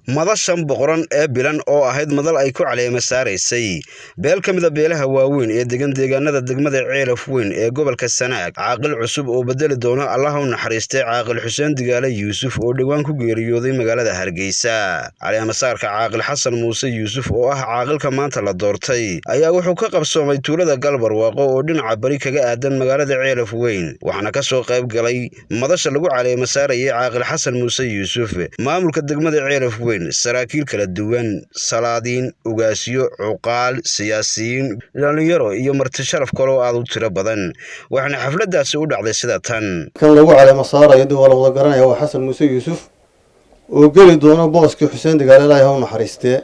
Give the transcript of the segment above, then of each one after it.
Madashan boqoran ee bilan oo ahayd madal ay ku caleema saaraysay beel ka mid a beelaha waaweyn ee degan deegaanada degmada Ceelaf Weyn ee gobolka Sanaag, caaqil cusub oo bedeli doona Allaha u naxariistay Caaqil Xuseen Digaale Yuusuf oo dhowaan ku geeriyooday magaalada Hargeysa. Caleemasaarka Caaqil Xasan Muuse Yuusuf oo ah caaqilka maanta la doortay ayaa wuxuu ka qabsoomay tuulada Galbarwaaqo oo dhinaca bari kaga aadan magaalada Ceelaf Weyn, waxaana ka soo qayb galay madasha lagu caleema saarayay Caaqil Xasan Muuse Yuusuf maamulka degmada Ceelaf Weyn, saraakiil kala duwan, salaadiin, ugaasyo, cuqaal, siyaasiyiin, dhalinyaro iyo marti sharaf kale oo aad u tiro badan. Waxaana xafladaasi u dhacday sida tan. Kan lagu caleemo saarayo dee waa la wada garanaya, waa Xasan Muuse Yuusuf oo geli doono booskii Xuseen Digaale, Ilaahay ha u naxariistee.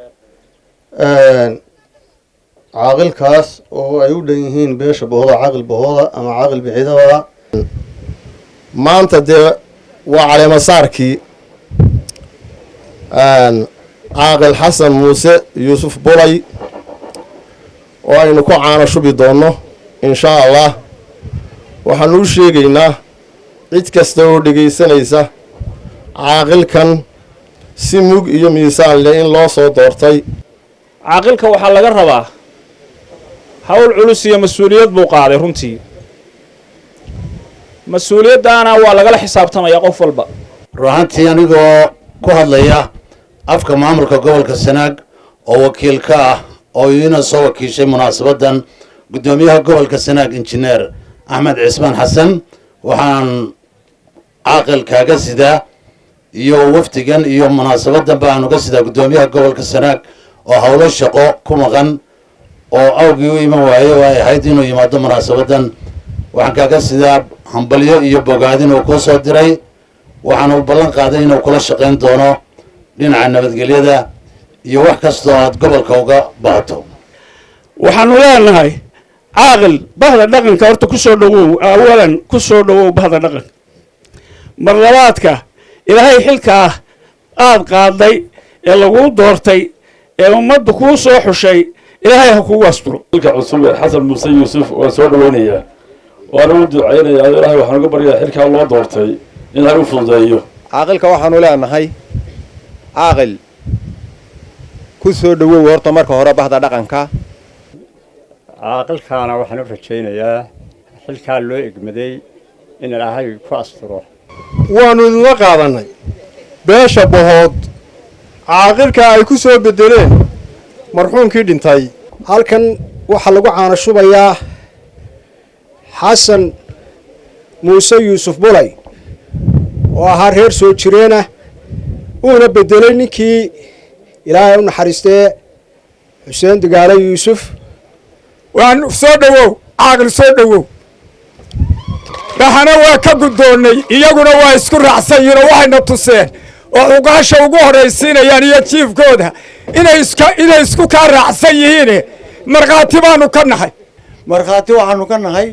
Caaqilkaas oo ay u dhan yihiin beesha Bohooda, caaqil Bohooda ama caaqil Bixidaba. Maanta dee waa caleemasaarkii Caaqil Xasan Muuse Yuusuf Bulay oo aynu ku caano shubi doonno inshaa Allah. Waxaanu u sheegaynaa cid kasta oo dhegaysanaysa caaqilkan si mug iyo miisaan leh in loo soo doortay. Caaqilka waxaa laga rabaa hawl culus iyo mas-uuliyad buu qaaday. Runtii mas-uuliyaddaana waa lagala xisaabtamayaa qof walba. Ruuxantii anigoo ku hadlaya afka maamulka gobolka Sanaag oo wakiil ka ah oo iina soo wakiishay munaasabaddan guddoomiyaha gobolka Sanaag, Injineer Axmed Cismaan Xasan, waxaan caaqil kaaga sidaa iyo wafdigan iyo munaasabaddan baan uga sidaa guddoomiyaha gobolka Sanaag oo howlo shaqo ku maqan oo awgii u iman waayey oo ay ahayd inuu yimaado munaasabaddan. Waxaan kaaga sidaa hambalyo iyo bogaadin uu kuu soo diray, waxaana uu ballan qaaday inuu kula shaqayn doono dhinaca nabadgelyada iyo wax kastoo aad gobolka uga baahato. Waxaanu leenahay, caaqil, bahda dhaqanka horta ku soo dhowow, awalan ku soo dhowow bahda dhaqanka. Mar labaadka, Ilaahay xilkaa aad qaaday ee laguu doortay ee ummadda kuu soo xushay, Ilaahay ha kugu asturo. Xilka cusub ee Xasan Muuse Yuusuf waan soo dhaweynayaa, waana u duceynayaa. Ilaahay waxaan uga baryayaa xilkaa loo doortay in Ilaahay u fududeeyo. Caaqilka waxaanu leenahay, caaqil, ku soo dhowow horta marka hore bahda dhaqanka. Caaqilkaana waxaan u rajaynayaa xilkaa loo egmaday in Ilaahay ku asturo. Waannu idinla qaadannay beesha Bohood caaqilka ay ku soo beddeleen marxuumkii dhintay. Halkan waxaa lagu caano shubayaa Xasan Muuse Yuusuf Bulay oo ahaa reer soo jireenah, uuna beddelay ninkii Ilaahay u naxariistee Xuseen Digaale Yuusuf. Waan soo dhowow, caaqil, soo dhowow. Baxana waa ka guddoonnay, iyaguna waa isku raacsan yihin oo waxayna tuseen oo cuqaasha ugu horraysiinayaan iyo jiifkooda inay isku kaa raacsan yihiine markhaati baanu ka nahay. Markhaati waxaanu ka nahay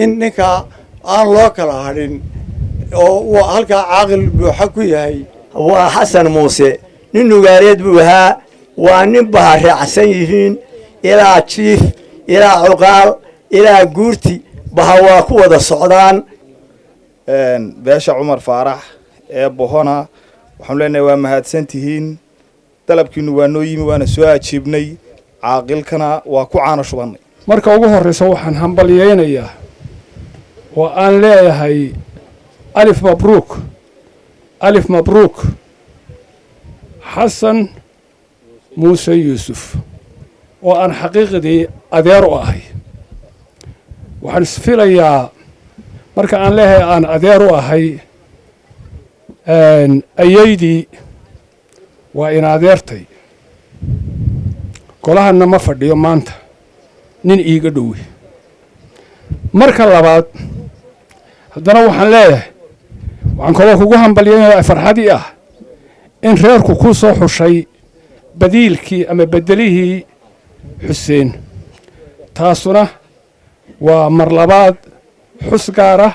in ninkaa aan loo kala hadhin oo uu halkaa caaqil buuxa ku yahay. Waa Xasan Muuse, nin nugaareed buu ahaa, waa nin baha raacsan yihiin, ilaa jiif, ilaa cuqaal, ilaa guurti, baha waa ku wada socdaan. Beesha Cumar Faarax ee Bohona waxaanu leenahay waa mahadsan tihiin, dalabkiinu waa noo yimi, waana soo ajiibnay, caaqilkana waa ku caano shubannay. Marka ugu horreysa waxaan hambalyaynayaa oo aan leeyahay alif mabruuk, alif mabruuk, Xasan Muuse Yuusuf oo aan xaqiiqdii adeer u ahay. Waxaan isfilayaa marka aan leeyahay aan adeer u ahay, ayaydii waa in adeertay. Golahanna ma fadhiyo maanta nin iiga dhowi. Marka labaad haddana waxaan leeyahay, waxaan kaloo kugu hambalyaynaya farxadii ah in reerku ku soo xushay badiilkii ama beddelihii Xuseen. Taasuna waa mar labaad xus gaar ah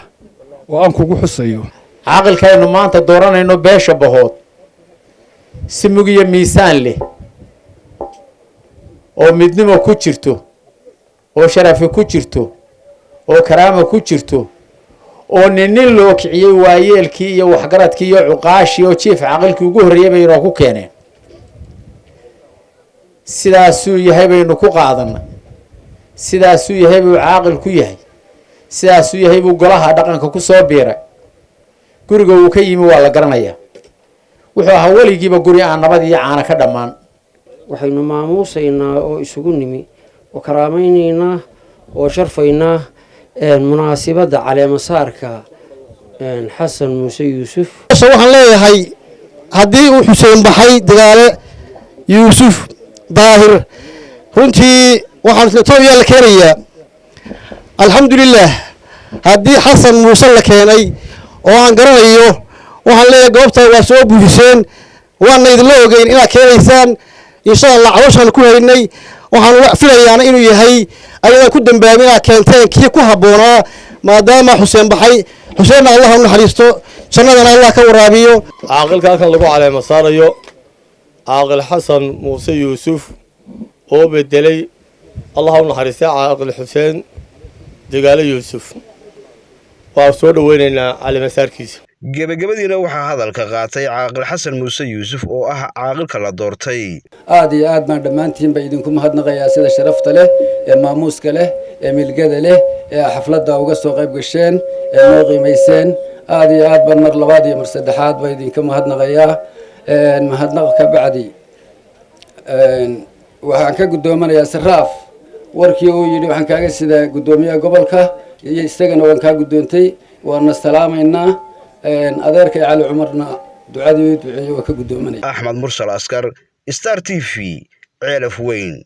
oo aan kugu xusayo. Caaqilkaynu maanta dooranayno beesha Bahood si mug iyo miisaan leh oo midnimo ku jirto oo sharafi ku jirto oo karaama ku jirto oo nin nin loo kiciyey, waayeelkii iyo waxgaradkii iyo cuqaashii oo jiif caaqilkii ugu horreeyay bay inoo ku keeneen. Sidaasuu yahay baynu ku qaadanay, sidaasuu yahay buu caaqil ku yahay, sidaasuu yahay buu golaha dhaqanka ku soo biiray. Guriga uu ka yimi waa la garanayaa, wuxuu ahaa weligiiba guri aan nabad iyo caana ka dhammaan. Waxaynu maamuusaynaa oo isugu nimi oo karaamaynaynaa oo sharfaynaa munaasibadda caleemasaarka Xasan Muuse Yuusuf. Waxaan leeyahay, haddii uu Xuseen baxay Dagaale Yuusuf Daahir, runtii waxaan isla toobiyaa la keenayaa. Alxamdulilah, haddii Xasan Muuse la keenay oo aan garanayo, waxaan leeyahay goobta waa soo buuxiseen, waana idinla ogeyn inaad keenaysaan, insha Allah. Calooshaan ku haynay, waxaan filayaana inuu yahay ayadaan ku dambaabin inaad keenteen kii ku habboonaa, maadaama Xuseen baxay. Xuseenna Allah u naxariisto, jannadana Allah ka waraabiyo. Caaqilka halkan lagu caleemo saarayo, Caaqil Xasan Muuse Yuusuf, oo bedelay, Allah u naxariistay, Caaqil Xuseen Degaale Yuusuf, waa soo dhoweynaynaa caleemasaarkiisa. Gebagabadiina waxaa hadalka qaatay Caaqil Xasan Muuse Yuusuf oo ah caaqilka la doortay. Aada iyo aad baan dhammaantiinba idinku mahadnaqayaa sida sharafta leh ee maamuuska leh ee milgada leh ee xafladda uga soo qayb gasheen ee noo qiimayseen. Aada iyo aad baan mar labaad iyo mar saddexaad baa idinka mahadnaqayaa. Mahadnaq ka bacdi, waxaan ka guddoominayaa Saraaf warkii uu yidhi. Waxaan kaaga sidaa guddoomiyaha gobolka iyo isagana waan kaa guddoontay, waana salaamaynaa. Adeerkay Cali Cumarna ducadii duceeyey waa ka guddoomanaya. Axmed Mursal Askar, Star TV, Ceelaf Weyn.